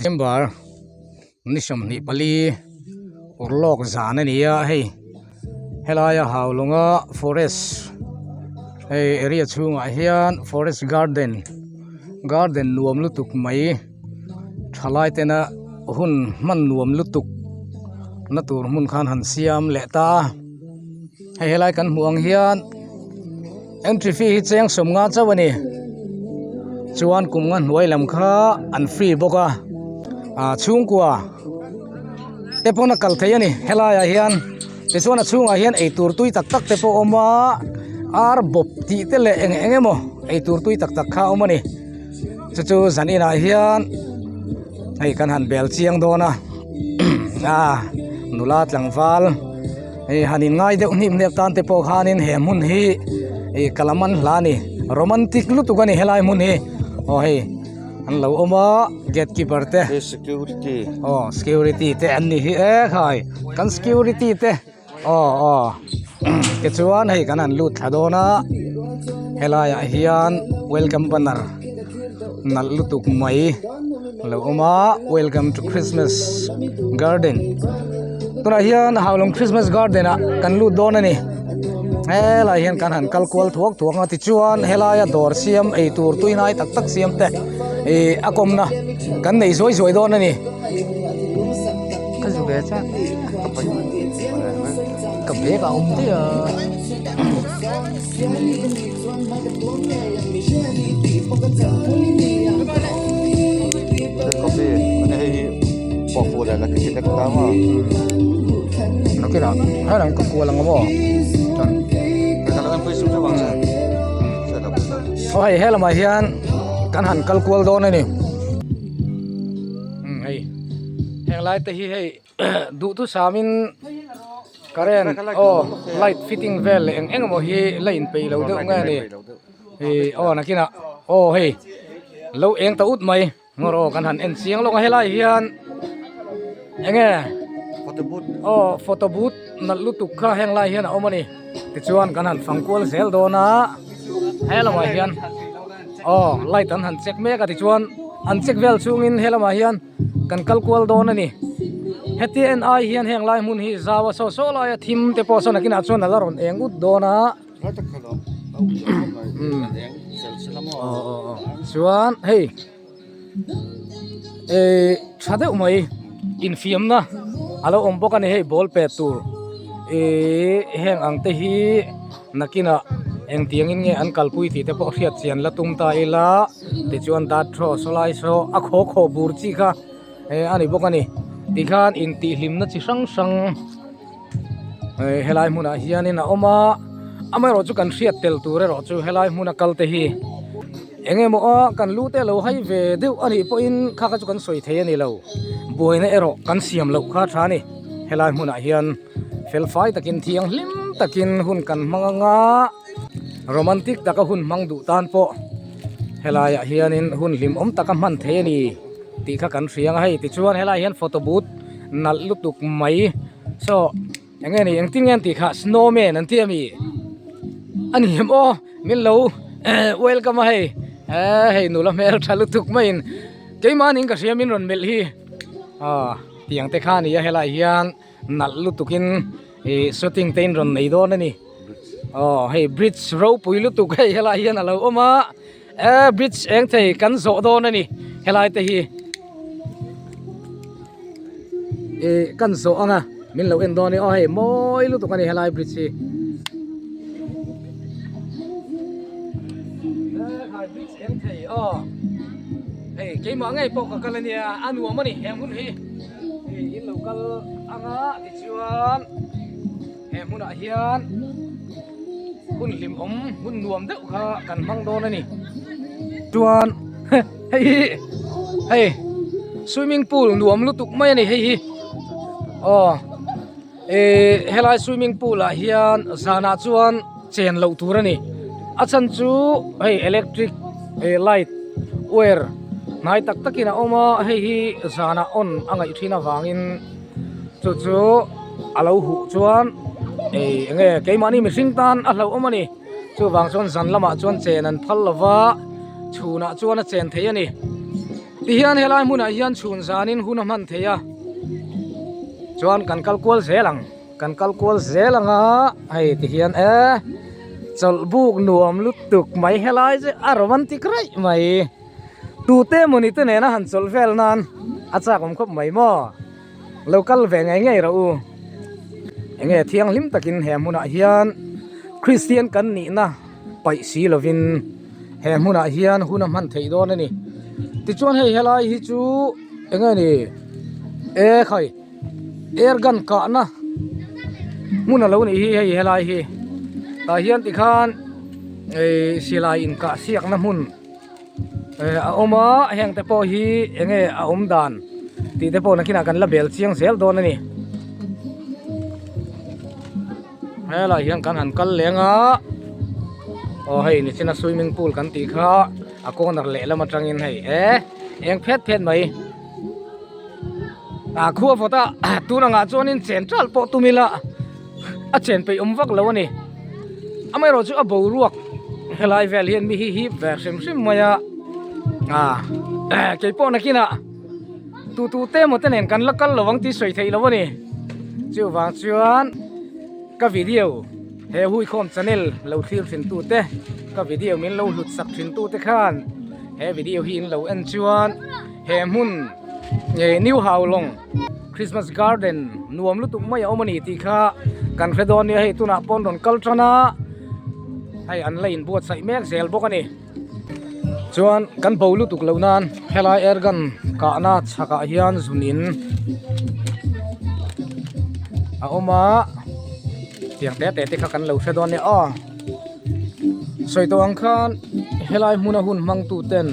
December ni 24 urlawk zan a ni a hei helaia Haulunga forest hei area chhungah hian forest garden garden nuam lutuk mai thalai tena hun hman nuam lutuk na tur hmun khan han siam leh ta a hei helai kan hmuh ang hian. Entry fee hi cheng 50 chauh a ni chuan kum nga hnuai lam kha an free bawk a ah chhungkua te pawn a kal theih a ni helaiah hian tichuan a chhungah hian eitur tui tak tak te pawh a awm a ar bawp tih te leh eng eng emaw eitur tui tak tak kha a awm a ni chu chu zan inah hian hei kan han bel chiang dawn a ah nula tlangval. Hei han in ngai deuh hnim hnep tan te pawh khanin he hmun hi ih ka lam an hla a ni romantic lutuk a ni helai hmun hi aw hei an lo awm a gate keeper te security aw security te an ni hi e khai kan security te aw aw tichuan hei kan han lut thla dawn a helaiah hian welcome banner nalh lutuk mai. A lo awm a welcome to christmas garden tunah hian haulawng christmas garden ah kan lut dawn a ni helai hian kan han kal kual thuak thuak a tichuan helaia dawr siam eitur tui hnai tak tak siam te ih a kawmna kan nei zuai zuai dawn a ni ka zu ve chak ka bag a awm daih a. Nakinah helam ka kual ang maw aw hei helamah hian kan han kal kual dawn a ni hei heng lai te hi hei duhthusamin current aw light fitting vel leh eng eng emaw hi la inpeih lo deuh nge ni ih aw nakinah aw hei lo eng ta ut mai ngawr aw kan han en chiang lawk a helai hian eng nge aw photo booth nalh lutuk kha heng lai hian a awm a ni tichuan kan han fang kual zel dawn a helamah hian aw light an han check mek a tichuan an check vel chhungin helamah hian. Kan kal kual dawn a ni. Heti en ai hian heng lai hmun hi zau a saw saw laia thim te pawh sawn nakinah chuan a la rawn eng ut dawn a. Chuan hei eh tha deuh mai infiamna a lo awm bawk a ni hei ball pet tur eh heng ang te hi nakinah engtiangin nge an kalpui tih te pawh hriat chian la tum ta ila. Tichuan dat thaw saw lai saw a khaw khaw bur chi kha eh a ni bawk a ni tikhan intihhlimna chi hrang hrang eh helai hmunah hianin a awm a amaherawh chu kan hriat tel tur erawh chu helai hmuna kal te hi eng emaw a kan lu te lo hai ve deuh a nih pawhin kha kha chu kan sawi thei a ni lo buaina erawh kan siam loh kha tha a ni helai hmunah hian fel fai takin thianghlim takin hun kan hmang anga. Romantic taka hun hmang duh tan pawh helaiah hianin hun hlimawm taka hman thei a ni tih kha kan hria ang a hei tichuan helaiah hian photo booth nalh lutuk mai saw eng nge ni engtin nge an tih kha snowman an ti ami a ni em aw min lo welcome a hei eh hei nula hmel tha lutuk maiin keimahni ka hria min rawn melh hi ah tiang te kha a ni a helaiah hian nalh lutukin ih shooting te in rawn nei dawn a ni. Aw hei bridge ropui lutuk hei helai hian a lo awm a eh bridge eng thei kan zawh dawn a ni helai te hi ih kan zawh ang a min lo en dawn a ni aw hei mawi lutuk a ni helai bridge hi eh bridge eng thei aw hei keimah ngei pawh ka kal a nia a nuam a ni he hmun hi ih in lo kal ang a tichuan. He hmunah hian hun hlimawm hun nuam deuh kha kan hmang dawn a ni chuan hei hi hei swimming pool nuam lutuk mai a ni hei hi aw eh helai swimming pool ah hian zanah chuan chen loh tur a ni a chhan chu hei electric eh light wire hnai tak takin a awm a hei hi zanah on a ngaih thin avangin. Chu chu a lo huh chuan ei eng nge keimahni mihring tan a hlauhawm a ni chuvang chuan zan lamah chuan chen an phal lo va chhunah chuan a chen thei a ni. Tihian helai hmunah hian chhun zanin hun a hman thei a, chuan kan kal kual zel ang, kan kal kual zel ang a, hei tihian e chawlh buk nuam lutuk mai helai chu a romantic raih mai, tute mawni te nena han chawlh vel nan a chak awm khawp mai maw, lo kal ve ngei ngei rawh u, enge thianghlim takin he hmunah hian Kristian kan nihna. paih si lovin he hmunah hian hun a hman theih dawn a ni tichuan hei helai hi chu eng nge ni e khai air gun kahna hmun a lo nih hi hei helai hi tah hian tikhan ihh silai inkah siakna hmun eh a awm a heng te pawh hi eng nge a awm dan tih te pawh nakinah kan la bel chiang zel dawn a ni. Helai hian kan han kal leng a aw hei nichina swimming pool kan tih kha a corner lehlam atangin hei e eng phet phet mai a khua vawt a tun angah chuanin chen tal pawh tum ila a chen peih awm vak lo a ni amaherawh chu a boruak helai vel hian mi hi hip ve hrim hrim mai a ah keipawh nakinah. Tu tu te emaw te nen kan la kal lo ang tih sawi theih lo a ni. Chuvang chuan ka video he huikhawm channel lo thlir thin tu te ka video min lo hlut sak thin tu te khan he video hi in lo en chuan he hmun nge New Haulawng Christmas garden nuam lutuk mai a awm a ni tih kha kan hre dawn nia hei tunah pawn rawn kal tan a hei an la inbuatsaih mek zel bawk a ni. Chuan kan bo lutuk loh nan helai air gun kahna chhakah hian zun in a awm a tiang te te te kha kan lo hre dawn nia aw sawi tawh ang khan helai hmuna hun hmang tu ten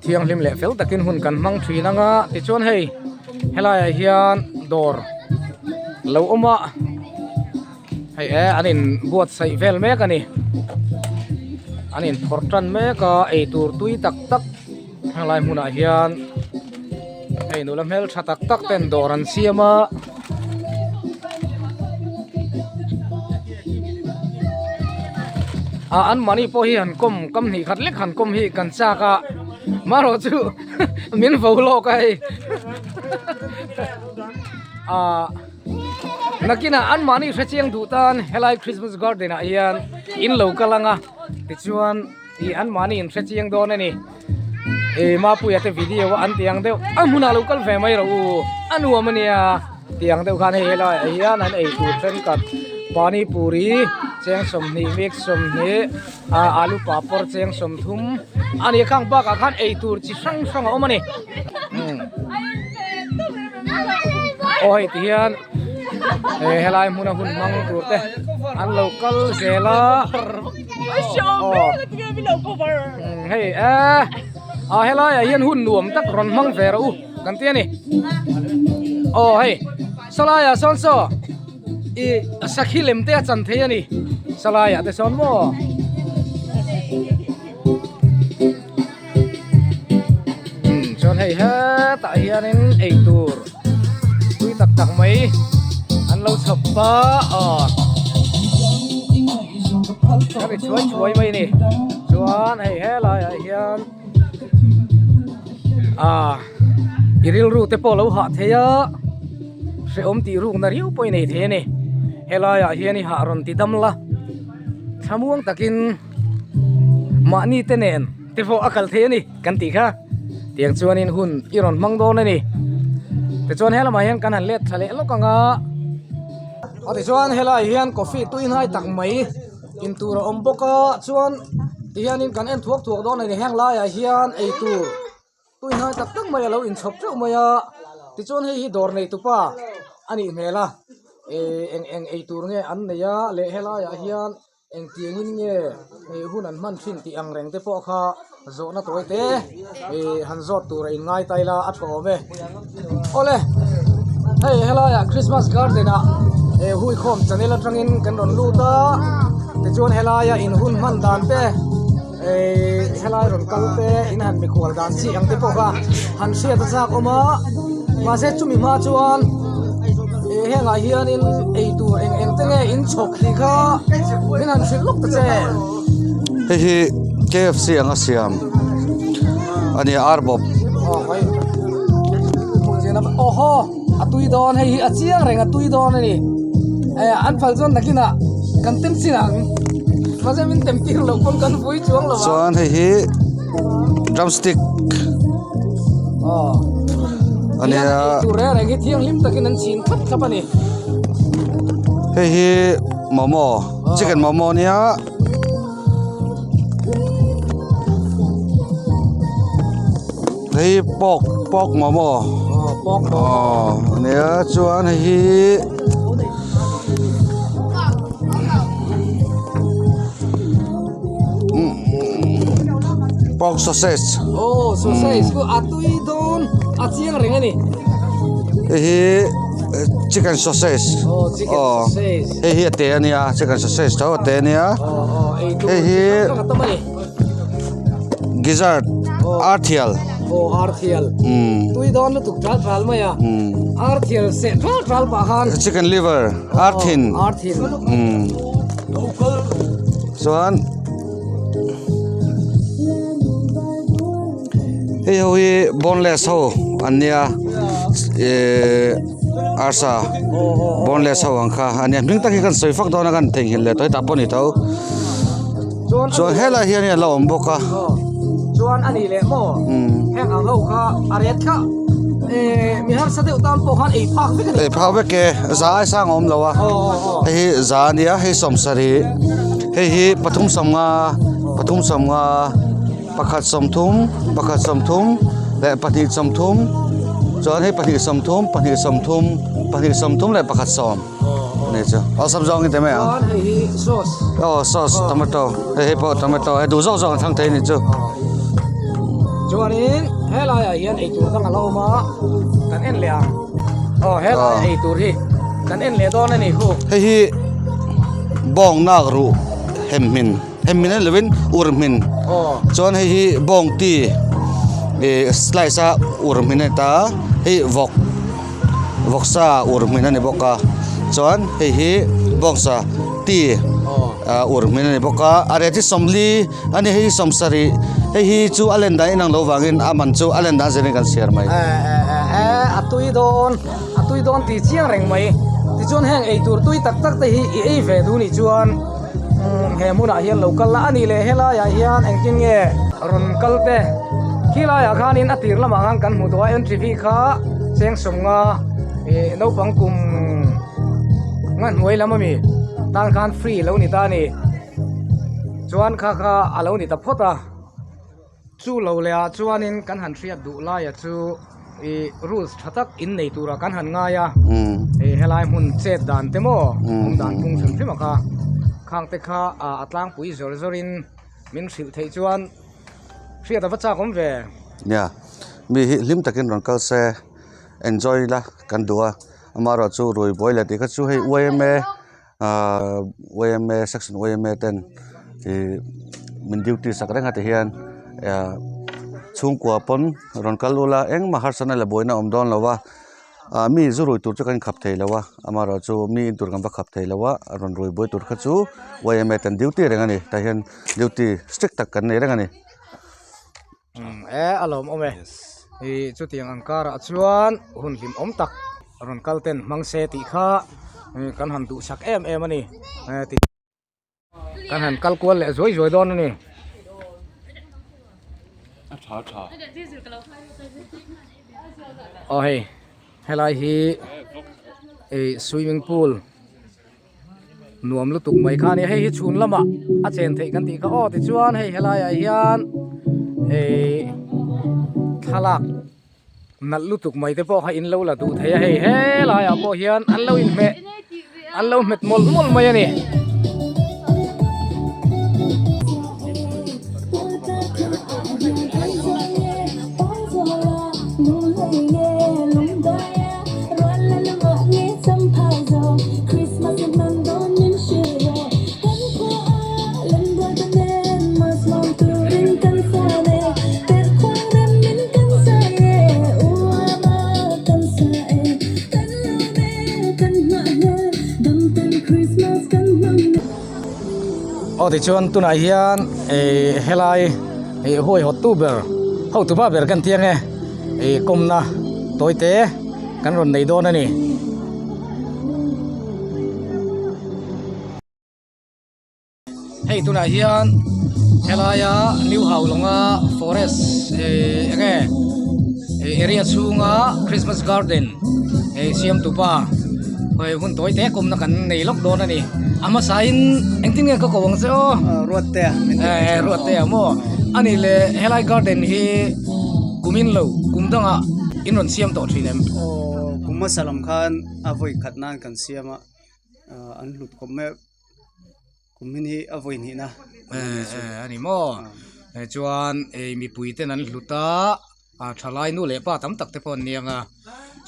thianghlim leh fel takin hun kan hmang thin ang a tichuan hei helai ah hian dawr lo awm a. Hei e an in buatsaih vel mek a ni an in phawrh tan mek a eitur tui tak tak helai hmunah hian hei nula hmeltha tak tak ten dawr an siam a. Ah an mahni pawh hi han kawm kam hnih khat lek han kawm hi kan chak a marawh chu min vo lawk a hei ah. Nakinah anmahni hre chiang duh tan helai Christmas garden ah hian in lo kal ang a tichuan ih anmahni in hre chiang dawn a ni ih Mapuia te video a an ti ang deuh a hmunah lo kal ve mai rawh u a nuam a nia ti ang deuh khan hei helai ah hian an ei tur thenkhat pani puri cheng 20 mix 20 ah alu papawr cheng 30 a ni khang bakah khan ei tur chi hrang hrang a awm a ni. Aw hei ti hian he helai hmuna hun hmang tur te an lo kal zel a aw hei e a helai ah hian hun nuam tak rawn hmang ve rawh u kan ti a ni aw hei sawlai ah sawn saw ih sakhi lem te a chan thei a ni sawlai ah te sawn maw. Chuan hei hetah hianin eitur tui tak tak mai an lo chhawp a aw a ri chhuai chhuai mai a ni chuan hei helaiah hian ah i rilru te pawh a lo hah thei a hrehawm tih rukna riau pawh i nei thei a ni helaiah hian i hah rawn ti dam la thlamuang takin. Mahni te nen te pawh a kal thei a ni kan tih kha tiang chuanin hun i rawn hmang dawn a ni tichuan he lamah hian kan han let thla leh lawk ang a aw tichuan helai hian coffee tui hnai tak mai in tur a awm bawk a chuan tihianin kan en thuak thuak dawn a ni heng laiah hian eitur. Tui hnai tak tak mai a lo inchhawp teuh mai a tichuan hei hi dawr nei tupa a nih hmel a ehh eng eng ei tur nge an nei a leh helaiah hian engtiangin nge hun an hman thin tih ang reng te pawh kha zawhna tawi te ehh han zawt tur a inngai ta ila a tha awm e awle hei helaiah Christmas garden ah eh huikhawm channel atangin kan rawn lut a tichuan helaia in hun hman dan te. Ehh helai rawn kal te in han mikhual dan chi ang te pawh kha han hriat a chak awm a mahse chumi hma chuan eh hengah hianin eitur eng eng te nge in chhawp tih kha min han hrilh lawk ta che. Hei hi KFC anga siam. A ni ar bawp. Aw hei aw haw a tui dawn hei hi a chiang reng a tui dawn a ni eh an phal chuan nakinah kan tem chin ang mahse min tem tir loh pawn kan vui chuang lo a. Chuan hei hi drumstick aw a nia. Tur reng reng hi thianghlim takin an chhin thlap thlap a ni. Hei hi momo chicken momo a nia. Hei pork pork momo aw nia chuan hei hi pork sausage aw sausage chu a tui dawn a chiang reng a ni hei hi chicken sausage aw chicken sausage. Hei hi a te a nia chicken sausage tho a te a nia hei hi gizzard arthial chicken liver arthin chuan hei ho hi boneless ho an nia ehh arsa boneless ho ang kha a nia hming tak hi kan sawi fak dawn a kan theihnghilh leh tawh hetah pawh a ni tho chuan helai hian a lo awm bawk a chuan a nih leh maw heng ang ho kha a ret kha ehh mi harsa deuh tan pawh khan ei phak vek a ni ei phak vek e za ai sang a awm lo a hei hi za a nia hei sawmsarih hei hi pathum sawmnga pathum sawmnga. Pakhat sawmthum pakhat sawmthum leh pahnih sawmthum chuan hei pahnih sawmthum pahnih sawmthum pahnih sawmthum leh pakhat sawm a ni chu awlsam zawng in ti mai ang aw sauce tomato hei hei pawh tomato hei duh zawk zawk an thlang thei a ni chu. Chuanin helaiah hian eitur dang a lo awm a kan en leh ang aw helai eitur hi kan en leh dawn a ni khu. Hei hi bawng nak ruh hem hmin. Hemi nei lovin ur hmin chuan hei hi bawng ti ih slice a ur hmin a ni ta a hei vawk vawksa ur hmin a ni bawk a chuan hei hi bawngsa ti ah ur hmin a ni bawk a a rate hi sawmli a ni hei hi sawmsarih hei hi chu a len dan inang loh vangin a man chu a len dan zerin kan chhiar mai. A tui dawn a tui dawn tih chiang reng mai tichuan heng eitur tui tak tak te hi i ei ve duh nih chuan. He hmunah hian lo kal la a nih leh helaiah hian engtin nge rawn kal te khilaiah khanin a tir lamah khan kan hmuh tawh a entry fee kha cheng sawmnga ih naupang kum nga hnuai lam ami tan khan free lo ni ta a ni chuan kha kha a lo ni ta phawt a. Chu lo leh ah chuanin kan han hriat duh laia chu ih rules tha tak in nei turah kan han ngai a ih helai hmun chet dan te maw awm dan phung hrim hrim a kha khang te kha a tlangpui zawr zawr in min hrilh theih chuan hriat a va chak awm ve. Nia mi hi hlim takin rawn kal se enjoy la kan duh a amaherawhchu rui buai leh tih kha chu hei yma Ahh yma section yma ten ih min duty sak reng a ti hian ah chhungkua pawn rawn kal ula engmah harsatna leh buaina a awm dawn lo a ah mi zu rui tur chu kan khap thei lo a amaherawhchu mi in tur kan va khap thei lo a rawn rui buai tur kha chu yma ten duty reng a ni tah hian duty strict tak kan nei reng a ni. E a lawm awm e ih chutiang ang karah chuan hun hlim awm tak rawn kal ten hmang se tih kha kan han duhsak em em a ni kan han kal kual leh zuai zuai dawn a ni. Aw hei helai hi ih swimming pool. Nuam lutuk mai kha a ni hei hi chhun lamah a chen theih kan tih kha aw tichuan hei helaiah hian ihh thlalak nalh lutuk mai te pawh kha in lo la duh thei a hei helaiah pawh hian an lo inhmeh an lo hmet mawlh mawlh mai a ni. Aw tichuan tunah hian ih helai ih huaihawt tu ber. Hotu pa ber kan tiang e ih kawmna tawi te kan rawn nei dawn a ni. Hei tunah hian helaia New Haulonga forest eh eng nge eh area chhunga Christmas garden eh siam tupa hei hun tawi te kawmna kan nei lawk dawn a ni. A hmasain engtin nge ka ko ang che aw? Ruattea min ti Eh Ruattea maw? Ani le helai garden hi kumin lo kum dangah in rawn siam tawh thin em? Aw kum hmasa lam khan a vawi khat nan kan siam a an hlut khawp mai a kumin hi a vawi hnih na. Eh eh ani maw? Chuan mipui ten an hlut a. A thalai nu leh pa tam tak te pawh an niang a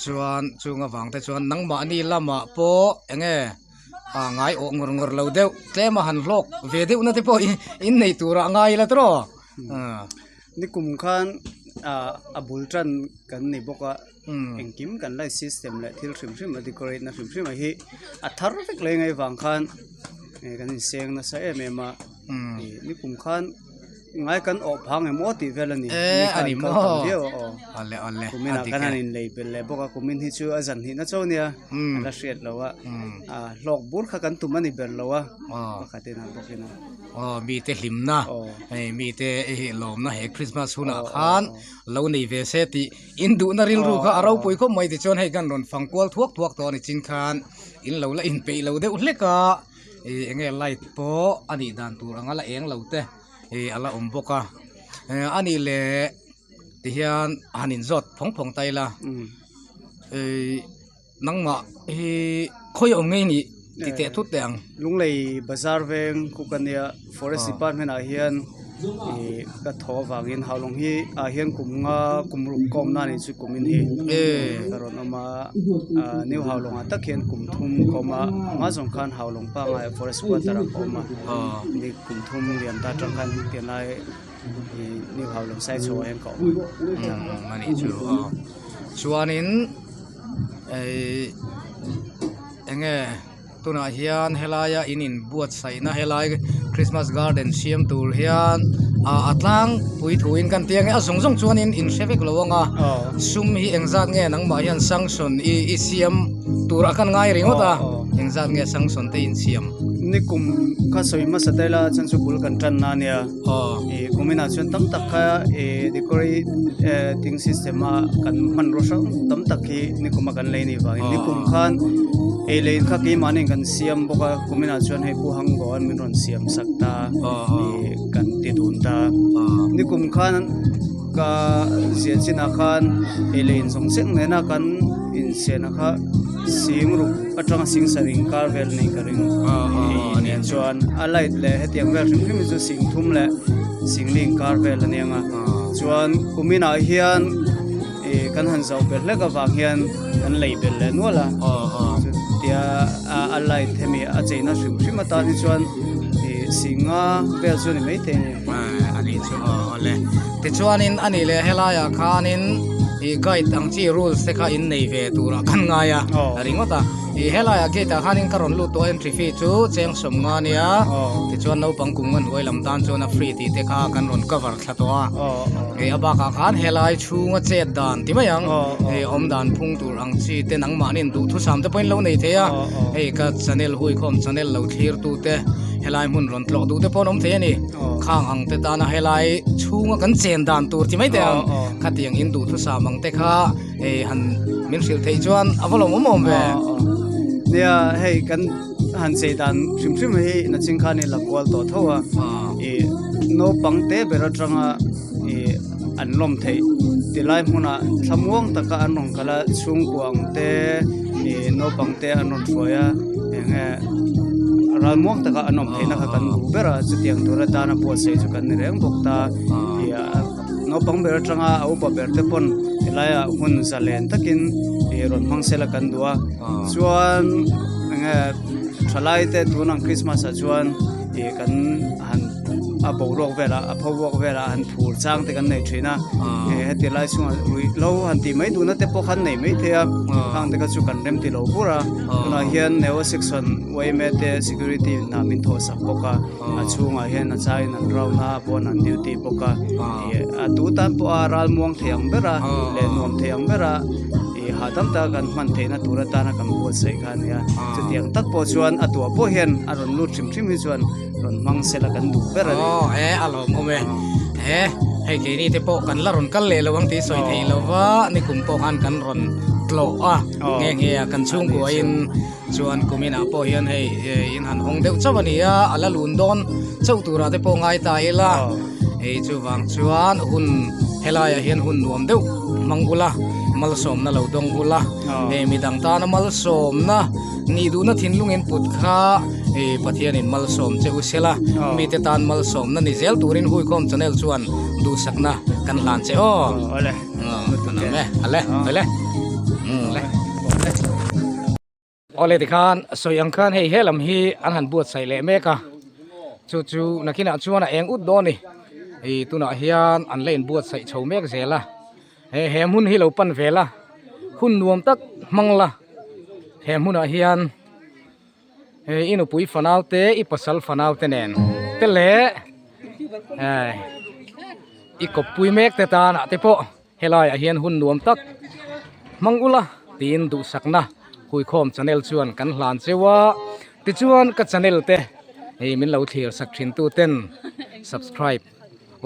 chuan chung avang te chuan nangmahni lamah pawh eng nge a ngai awh ngawr ngawr lo deuh tlem a han hlawk ve deuh na te pawh in nei turah a ngai ila tawh Nikum khan ah a bul tan kan ni bawk a engkim kan light system leh thil hrim hrim a decorate na hrim hrim a hi a thar vek leng ai vang khan kan inseng nasa em em a nikum khan. Ngai kan awh phang em aw tih vel a ni. Eh, a ni maw? Kal viau a aw. Awle awle. Kumin ah kan han in lei belh leh bawk a, kumin hi chu a zan hnihna chauh nia. A la hriat lo a. A hlawk bur kha kan tum a ni ber lo a. Pakhat in ah bawk in a. Aw, mite hlimna, hei mite lawmna he Christmas hunah khan lo nei ve se tih in duhna rilru kha a ropui khawp mai tichuan hei kan rawn fang kual thuak thuak tawh a ni chin khan in lo la inpeih lo deuh hlek a. Ih eng nge light pawh a nih dan tur anga la eng lo te ih a la awm bawk a a nih leh tihian han in zawt phawng phawng ta ila ih nangmah hi khawi awm ngei nih ti teh thut teh ang. Lunglei bazar veng khu ka nia forest department ah hian ih ka thaw avangin Haulawng hi ah hian kum nga kum ruk ka awm na anih chu kum in hi ka rawn awm a ah new Haulawng ah tak hian kum thum ka awm a hma zawng khan Haulawng pangai forest quarter ah ka awm a ni kum thum lian ta atang khan tunlai ih new Haulawng sai chho ah hian ka awm a nih chu aw chuanin ih eng nge. Tunah hian helaia in inbuatsaihna helai Christmas garden siam tur hian ah a tlangpui thuin kan ti ang e a zawng zawng chuanin in hre vek lo ang a sum hi engzat nge nangmah hian sanction i i siam tur a kan ngai ringawt a engzat nge sanction te in siam. Nikum kha sawi hmasa daih la chuan chu bul kan tan na ania ih kuminah chuan tam tak kha ih decorating system a kan hmanrua hrang tam tak hi nikum a kan lei nih vangin nikum khan ei leh in kha keimahni kan siam bawk a kuminah chuan hei pu Hanggo an min rawn siam sak ta ih kan ti dun ta nikum khan ka ziah chinah khan ei leh in zawng zawng nena kan insiahna kha sing ruk atanga sing sarih inkar vel a nih ka ring ih nen chuan a light leh hetiang vel hrim hrim hi chu sing thum leh sing li inkar vel a nia ang a chuan kuminah hian. Ih kan han zauh belh hlek avang hian kan lei belh leh nual a chutia a light hemi a cheina hrim hrim atan hi chuan ih singa vel chu a ni maithei a ni. A nih chu aw awle tichuanin a nih leh helaiah khanin ih guide ang chi rules te kha in nei ve turah kan ngai a ringawt a ih helaiah gate ah khanin ka rawn lut tawh a entry fee chu cheng sawm nga nia tichuan naupang kum ngan huai lam tan chuan a free tih te kha kan rawn cover thla tawh a hei a bakah khan helai chhunga chet dan ti mai ang hei awm dan phung tur ang chi te nangmahni in duhthusam te pawhin lo nei thei a hei ka channel huikhawm channel lo thlir tu te helai hmun rawn tlawh duh te pawh an awm thei a ni khang ang te tana helai chhunga kan chen dan tur ti mai te ang khatiang in duhthusam ang te kha hei han min hrilh theih chuan a va lawm awm awm ve. Nia hei kan. Han chei dan hrim hrim hi naching khan i la kual tawh tho a ih naupang te ber atanga ih an lawm theih tilai hmunah thlamuang taka an rawn kal a chhungkua ang te ih naupang te an rawn hruai a eng nge ralmuang taka an awm theihna kha kan duh ber a chutiang tur atana buatsaih chu kan ni reng bawk ta ih naupang ber atanga a upa ber te pawn helaiah hun zalen takin ih rawn hmang sela kan duh a chuan eng nge thalai te tun ang Christmas ah chuan ih kan han. a boruak velah a pho vuak velah han phur chang te kan nei thin a heti lai chungah ruih lo han tih mai duhna te pawh khan nei mai thei a khang te kha chu kan rem ti lo bur a tunah hian neo section yma te security hna min thawh sak bawk a a chhungah hian a changin an round a pawn an duty bawk a ih a tu tan pawha ralmuang thei ang ber a leh nuam thei ang ber a ih hahdam taka kan hman theihna tur atana kan buatsaih kha a ni a chutiang tak pawh chuan a tuah pawh hian a rawn lut hrim hrim hi chuan. Rawn hmang sela kan duh ber a ni. Aw he a lawmawm e. He hei keini te pawh kan la rawn kal leh lo ang tih sawi thei lo va, nikum pawh khan kan rawn tlawh a nghe nghe a kan chhungkuain chuan kuminah pawh hian hei in han hawng deuh chauh a ni a, a la lun dawn chauh turah te pawh ngai ta ila. Hei chuvang chuan hun helaiah hian hun nuam deuh hmang ula, malsawmna lo dawng ula, hei midang tana malsawmna. Nih duhna thinlungin put kha Pathianin malsawm che u sela, mite tan malsawmna ni zel turin Huikhawm Channel chuan duhsakna kan hlan che aw. Awle. Kan awm e. Ale, awle. Awle. Awle tikhan sawi ang khan hei he lam hi an han buatsaih leh mek a, chu chu nakinah chuan a eng ut dawn a ni. Hei tunah hian an la inbuatsaih chho mek zel a. He he hmun hi lo pan vel a hun nuam tak hmang la he hmunah hian he i nupui fanau te i pasal fanau te nen te leh eh i kawppui mek te tanah te pawh helaiah hian hun nuam tak hmang ula tiin duhsakna huikhawm channel chuan kan hlan cheu a tichuan ka channel te hei min lo thlir sak thin tu ten subscribe.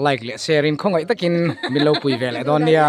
Like leh share in khawngaih takin min lo pui ve leh dawn nia.